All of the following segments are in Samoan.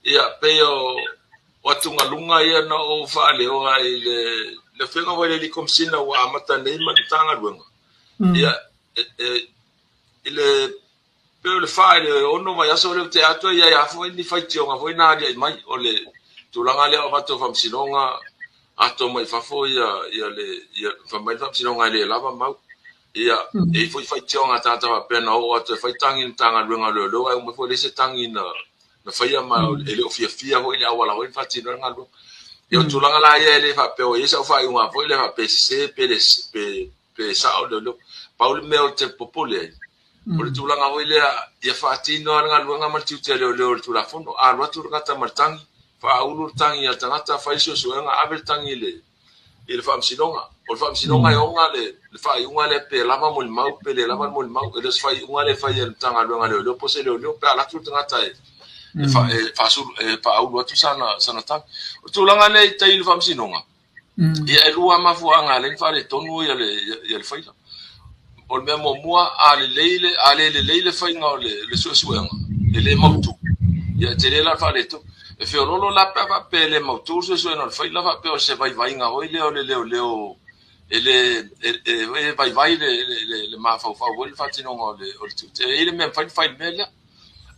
Ia, pei o atugaluga ia na ou faaleoa i le Afioga foi i le Komesina ua amata nei ma le Matagaluega. Ia, i le pei o le 4 i le 6 vaiaso lea ua tea atu, e i ai lava foi ni faitioga foi na aliae mai o le tulaga lea o avatu o faamasinoga ato mai fafo ia le fai mai le faamasinoga e le lava mau. Ia, e i ai foi faitioga a tagata faapea na oo atu e fai tagi i le Matagaluega o Leoleo ae uma foi leai se tagi na faia ma e le o fiafia foi i le auala foi na faatino ai le galuega. Ia, o tulaga la ia e le faapea ua i ai sau faaiuga foi lea faapea e sese pe sao leoleo. Pau le mea ou te popole ai, o le tulaga foi lea ia faatino lava le galuega ma le tiute a leoleo i le Tulafono. A alu atu le tagata ma le tagi, faaulu le tagi a le tagata, fai le suesuega, ave le tagi i le faamasinoga. O le faamasinoga e ona le faaiuga lea pe lava molimau pe le lava le molimau. E le o se faaiuga lea e fai e le Matagaluega a Leoleo po o se leoleo pe a alu atu le tagata e faaulu atu sana tagi. O le tulaga lea i tai i le faamasinoga, ia e lua lava mafuaaga e ala ai ona faaletonu le faila. O le mea muamua, a le lelei le faiga o le suesuega, e le mautu, ia e tele la le faaletonu. E feololo la pe a faapea e le mautu le suesuega o le faila faapea o se vaivaiga foi lea o le leoleo e le e vaivai le mafaufau foi le faatinoga o le tiute. E i ai le mea e mafai ona fai i le mea lea.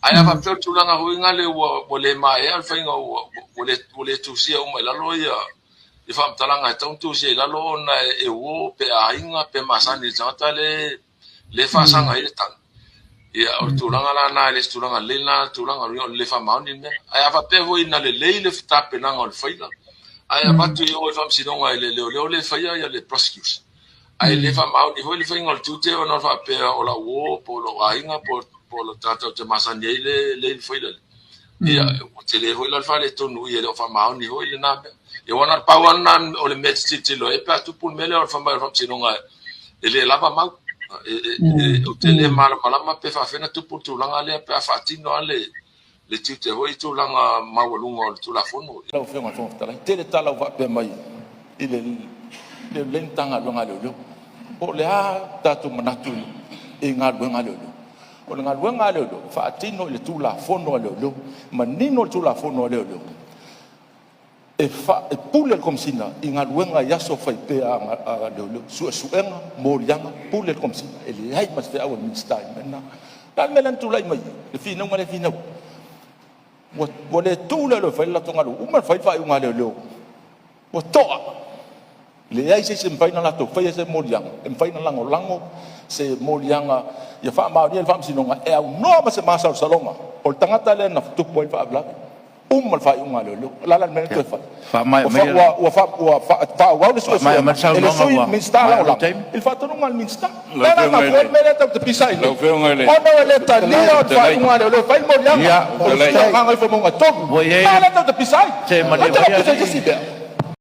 Ae a faapea o le tulaga foi lea ua le maea le faiga ua le tusia uma i lalo ia faamatalaga e tatau ona tusia i lalo ona e uo pe aiga pe masani i le tagata lea e faasaga ai le tagi. Ia, o le tulaga la lena e le o se tulaga lelei lena tulaga, o le le faamaoni le mea. Ae a faapea foi na lelei le tapenaga o le faila, ae avatu i o i le faamasinoga e le leoleo lea e faia le prosecution, ae le faamaoni foi le faiga o le tiute ona o le faapea o lau uo po o lou aiga po o le tagata ou te masani ai le i le faila lea. Ia, ua tele foi la le faaletonu e le o faamaoni foi lena mea. Ia, aua na o le pau lava lena o le mea e te tilotilo ai pe a tupu le mea lea o le fai mai o le faamasinoga e le lava mau. Ou te le malamalama pe faapefea ona tupu le tulaga lea pe a faatino lava le tiute foi i tulaga maualuga o le Tulafono. Lau Afioga i le Fofoga Fetalai, tele tala ua faapea mai i le lelei Matagaluega a Leoleo. Po o le a tatou manatu i galuega a leoleo? O le galuega a leoleo, e faatino i le Tulafono a leoleo, manino le Tulafono a leoleo, e pule le Komesina i galuega i aso fai pea a leoleo, suesuega, moliaga, pule le Komesina. E leai ma se feau a le Minisita i le mea lena. O le a le mea lea na tulai mai ai le finauga lea e finau ai? Ua le tu leoleo e fai le latou galuega, ua uma ona fai le faaiuga a leoleo, ua to'a. Leai se isi e mafai ona latou faia se moliaga, e mafai ona lagolago se moliaga ia faamaonia e le faamasinoga e aunoa ma se masalosaloga o le tagata lea na tupu ai le faalavelave. Uma le faaiuga a leoleo. O le a la le mea lea toe fai? Ua faaauau le suesuega e le Sui Minisita Lagolago i le faatonuga a le Minisita. O le a la mafua ai le mea lea tatou te pisa ai nei? Ona e le talia le faaiuga a leoleo e fai le moliaga o le sui o Gagaifomauga 3. O le a la tatou te pisa ai? Tatou te le o pisa i se isi mea.